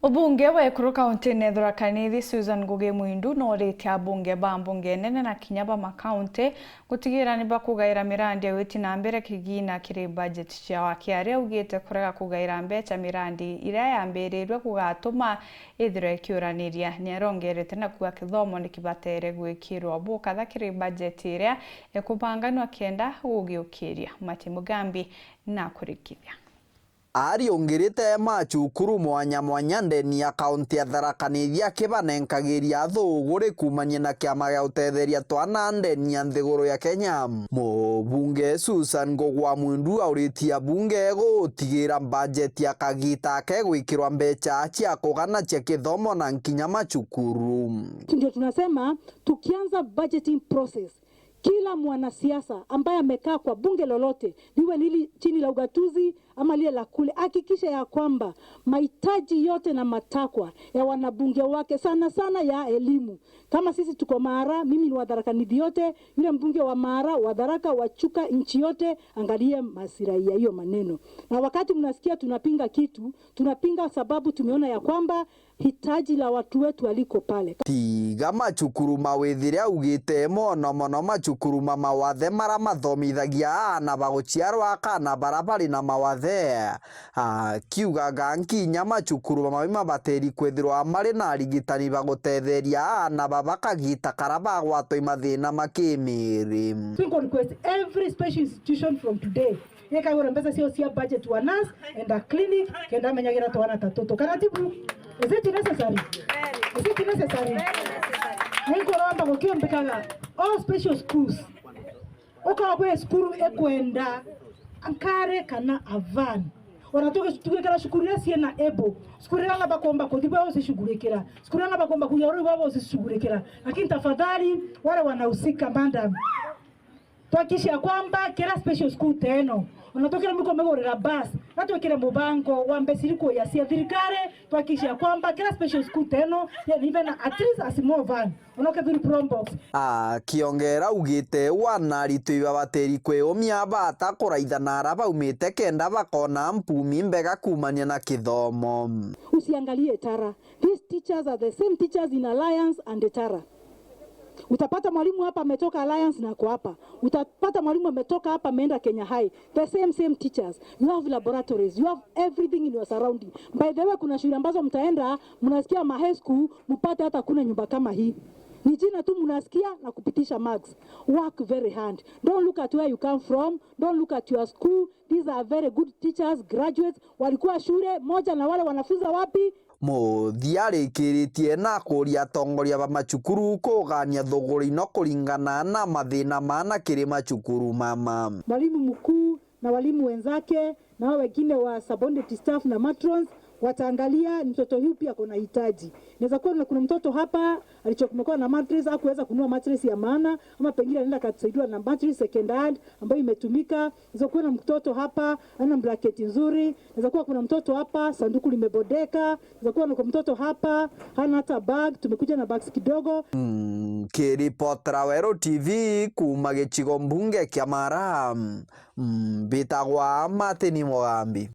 Ubunge wa Ekuru kaunti-ini Tharaka Nithi Susan Ngugi Muindu noritie abunge ba mbunge nene na kinya ba makaunti gutigira ni bakugaira mirandi ya gwiti na mbere kigina kiri budget ciao akiaria augite kurega kugaira mbeca mirandi iria yambirirwe gugatuma ithirwe ikiuraniria. Niarongerete na kuga kithomo nikibatere gwikirwo bukatha kiri budget iria ikubanganwa kenda gugiukiria. Mati Mugambi na kurikithia. Ariungirite macukuru mwanya mwanya ndeni ya kaunti ya Tharaka Nithi akibanenkagiria thuguri kumania na kiama gia utetheria twana ndeni ya nthiguru ya Kenya. Mubunge Susan Ngugwa Mwindu auritie bunge gutigira bajeti ya kagita ke gwikirwa mbeca cia kugana cia kithomo na nkinya macukuru. Ndio tunasema tukianza budgeting process, kila mwanasiasa ambaye amekaa kwa bunge lolote, liwe lili chini la ugatuzi ama lile la kule, hakikisha ya kwamba mahitaji yote na matakwa ya wanabunge wake, sana sana ya elimu. Kama sisi tuko Mara, mimi ni wa Tharaka Nithi yote, yule mbunge wa Mara, wa Tharaka, wa Chuka, nchi yote, angalie masilahi ya hiyo maneno. Na wakati mnasikia tunapinga kitu, tunapinga sababu tumeona ya kwamba hitaji la watu wetu aliko pale. Tiga macukuru mawithire augite mono mono macukuru ma mawathe mara mathomithagia ana baguciarwa kana bara bari na mawathe, akiugaga nkinya macukuru mamabi mabateri kwithirwa mari na arigitani bagutetheria ana babakagita kara bagwatwo mathina makimiri. Twingo request every special institution from today yekagura mbeca cio cia budget wa nurse and a clinic kenda menyagira twana tatoto kana tibu. Is it necessary? Is it necessary? Nĩngũromba gũkĩombĩkaga all special schools, ũkorwo gwĩ cukuru ĩkwenda nkare kana a van, ona tugikira cukuru iria ciena able, cukuru iria ng'amba kuomba kuthi wewe usishughulikira, cukuru iria ng'amba kuomba kuya wewe usishughulikira, lakini tafadhali wale wanahusika, madam, tuhakikishe kwamba kila special school teno onatwikire mwiko megurira bus na twikire mubango wa mbeca iriko ya cia thirikari, tuhakikishe kwamba kila special school teno even at least a small van onokethiri Probox. Akiongera augite wana aritũ ibabatĩri kwĩyũmia bata kũraithana ara baumĩte kenda bakona mpumi mbega kumania na kithomo. Usiangalie Tara. These teachers are the same teachers in Alliance and Tara. Utapata mwalimu hapa ametoka Alliance na ako hapa. Utapata mwalimu ametoka hapa ameenda Kenya High. The same same teachers. You have laboratories. You have everything in your surrounding. By the way, kuna shule ambazo mtaenda mnasikia ma high school mpate hata kuna nyumba kama hii. Ni jina tu mnasikia na kupitisha marks. Work very hard. Don't look at where you come from. Don't look at your school. These are very good teachers, graduates. Walikuwa shule moja na wale wanafunza wapi? Muthia arĩkĩrĩtie na kũria atongoria ba macukuru kũgania thũgũrĩ ino kũringana na mathĩna mana kĩrĩ macukuru mama. Mwalimu mkuu na walimu wenzake na wao wengine wa subordinate staff na matrons wataangalia ni mtoto huyu pia kuna hitaji. Inaweza kuwa kuna mtoto hapa alichokumekuwa na mattress hakuweza kununua mattress ya maana, ama pengine anaenda akasaidiwa na mattress second hand ambayo imetumika. Inaweza kuwa na mtoto hapa ana blanketi nzuri. Inaweza kuwa kuna mtoto hapa sanduku limebodeka. Inaweza kuwa kuna mtoto hapa hana hata bag, tumekuja na bags kidogo. Kiripotera Weru TV kuma gĩcigo mbunge kĩa Mara, mbĩtagwa Martin Mugambi.